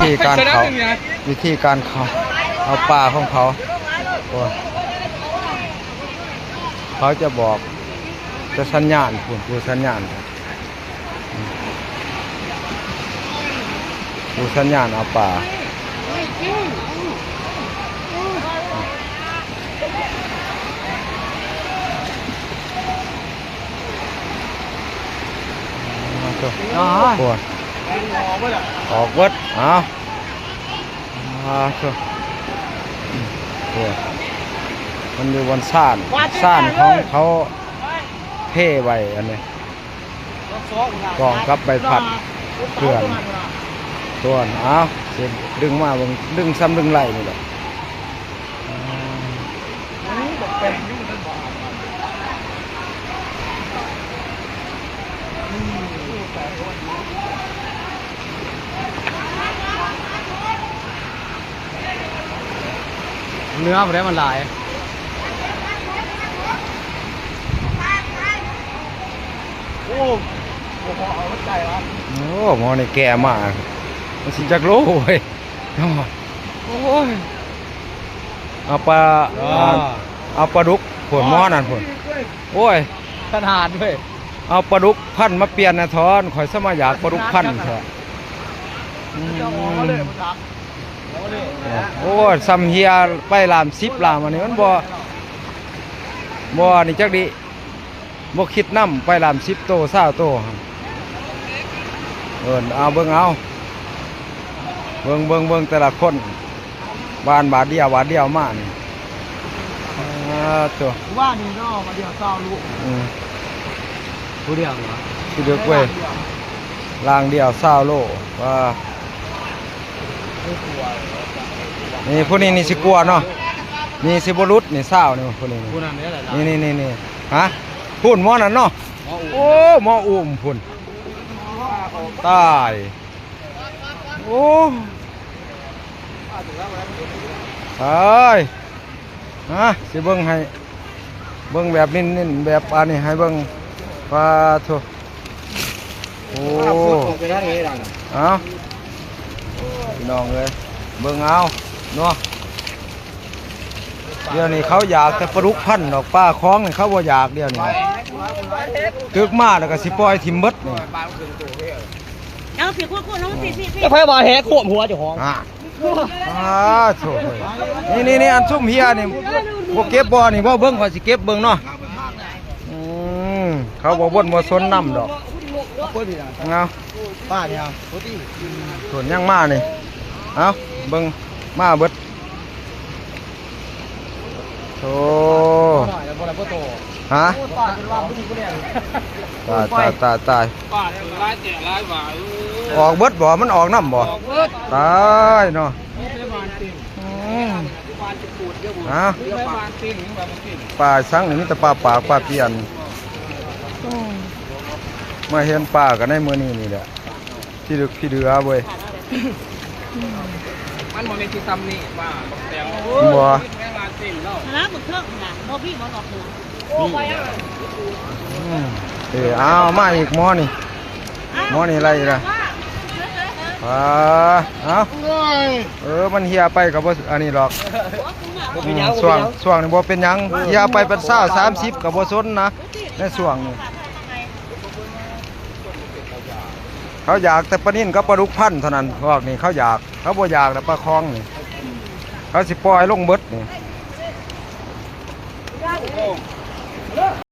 ວິທີການເຂົາ ວິທີການເຂົາເອົາປາຂອງເຂົາ ໂອ້ຍ ເຂົາຈະບອກ ຈະສັນຍານພຸ້ນ ຜູ້ສັນຍານ ຜູ້ສັນຍານເອົາປາ. ໂອ້ຍ ອອກເບິດ ເອົາ ໂອ້ຍ ມັນຢູ່ບ່ອນຊານ ຊານຂອງເຂົາເທໄວ້ ອັນນີ້ ກອງກັບໃບພັດເພື່ອນ ໂຕນ ເອົາ ຊິດຶງມາເບິ່ງ ດຶງຊ່ຳດຶງໄຫຼນີ້ແຫຼະ. ເນື້ອບໍ່ໄດ້ມັນຫຼາຍ ໂອ້ ບໍ່ພໍເອົາໃຈວະ ໂອ້ ໝໍນີ້ແກ່ມາ ມັນຊິຈັກໂລເວີຍ ໂອ້ຍ ເອົາປາ ເອົາປາດຸກພຸ້ນ ໝໍນັ້ນພຸ້ນ ໂອ້ຍ ຂະໜາດເວີຍ ເອົາປາດຸກພັນມາປ່ຽນນະທອນ ຂ້ອຍສະມາຢາກປາດຸກພັນແທ້ ອືມ ໂອ້ຍ ຊ່ຳເຮຍໄປລາມສິບລາມ ອັນນີ້ມັນບໍ່ ບໍ່ອັນນີ້ຈັກດິ ບໍ່ຄິດນຳ ໄປລາມສິບໂຕ ຊາວໂຕ ເອີ ເອົາເບິ່ງເອົາ ເບິ່ງ ເບິ່ງ ເບິ່ງແຕ່ລະຄົນ ບາດ ບາດດຽວ ບາດດຽວມານີ້ ອາ ໂຕ ວ່ານີ້ເນາະ ບາດດຽວຊາວໂລ ອືມ ຜູ້ດຽວເນາະ ຊິເດີກເວີຍ ລາງດຽວຊາວໂລ ວ່າ ນີ້ຜູ້ນີ້ນີ້ຊິກົວເນາະ ນີ້ຊິບໍ່ຫຼຸດນີ້ ຊາວນີ້ຜູ້ນີ້ນີ້ ຜູ້ນັ້ນເດ້ລະ ນີ້ໆໆ ຮະ ພຸ້ນໝໍນັ້ນເນາະ ໝໍອູ້ມ ໂອ້ ໝໍອູ້ມພຸ້ນ ຕາຍ ໂອ້ ຕາຍ ຮະ ຊິເບິ່ງໃຫ້ ເບິ່ງແບບເນັ້ນໆ ແບບອັນນີ້ໃຫ້ເບິ່ງ ປາໂທ້ ໂອ້ ເອົາ ພີ່ນ້ອງເອີຍ ເບິ່ງເອົາເນາະ ດຽວນີ້ເຂົາຢາກແຕ່ປາດຸກພັນດອກ ປາຂອງນີ້ເຂົາບໍ່ຢາກ ດຽວນີ້ຕຶກມາແລ້ວກໍຊິປ່ອຍຖິ້ມເບິດນີ້ ເອົາ ພີ່ ຂວດໆ ນ້ອງ ພີ່ ພີ່ ພີ່ ແລ້ວໃຜວ່າແຫກໂຄມຫົວເຈົ້າຂອງ ອາ ອາ ໂທ້ ນີ້ໆໆ ອັນຊຸມເຮຍນີ້ ບໍ່ເກັບບໍ່ນີ້ ບໍ່ເບິ່ງ ຂ້ອຍຊິເກັບເບິ່ງເນາະ ອືມ ເຂົາບໍ່ວົນບໍ່ສົນນຳດອກ ເອົາ ປ້ານີ້ເອົາ ໂອ້ ຕົວນີ້ຍັງມານີ້ ເອົາ ເບິ່ງ ມາເບິດ ໂອ້ ຮະ ຕາຍ ຕາຍ ຕາຍ ຕາຍ ປາດຫຼາຍແຕ່ຫຼາຍວ່າ ເອີ ອອກເບິດບໍ່? ມັນອອກນຳບໍ່? ອອກເບິດ ຕາຍເນາະ ອືມ ຮະ ປາສັງນີ້ມີແຕ່ປາປາກ ປາປ່ຽນ ມາເຫັນປາກໍໃນມື້ນີ້ນີ້ແຫຼະ. ຂີ້ເດືອກຂີ້ເດືອເວີຍ ມັນບໍ່ແມ່ນຊິຊ່ຳນີ້ວ່າບັກແຕງ ບໍ່ ແມ່ນວ່າເຕັມເນາະ ຫັ້ນນະ ບັກເທິງຫັ້ນນະ ບໍ່ພີ່ບໍ່ນອກຫັ້ນນະ ອືມ ເອີ ເອົາມາອີກໝໍນີ້ ໝໍນີ້ໄລ່ລະ ອ່າ ເອົາ ເອີ ມັນເຮຍໄປກໍບໍ່ອັນນີ້ດອກ ບໍ່ເປັນຫຍັງ ອືມ ບໍ່ເປັນຫຍັງ ຊ່ວງ ຊ່ວງນີ້ບໍ່ເປັນຫຍັງ ເອີ ເຮຍໄປເປັນຊາວ ສາມສິບກໍບໍ່ສົນນະ ໃນຊ່ວງນີ້. ເຂົາຢາກແຕ່ປານິນກັບປາດຸກພັນເທົ່ານັ້ນ ພວກນີ້ເຂົາຢາກ ເຂົາບໍ່ຢາກແລ້ວປາຄອງນີ້ ເຂົາຊິປ່ອຍລົງເບິດນີ້.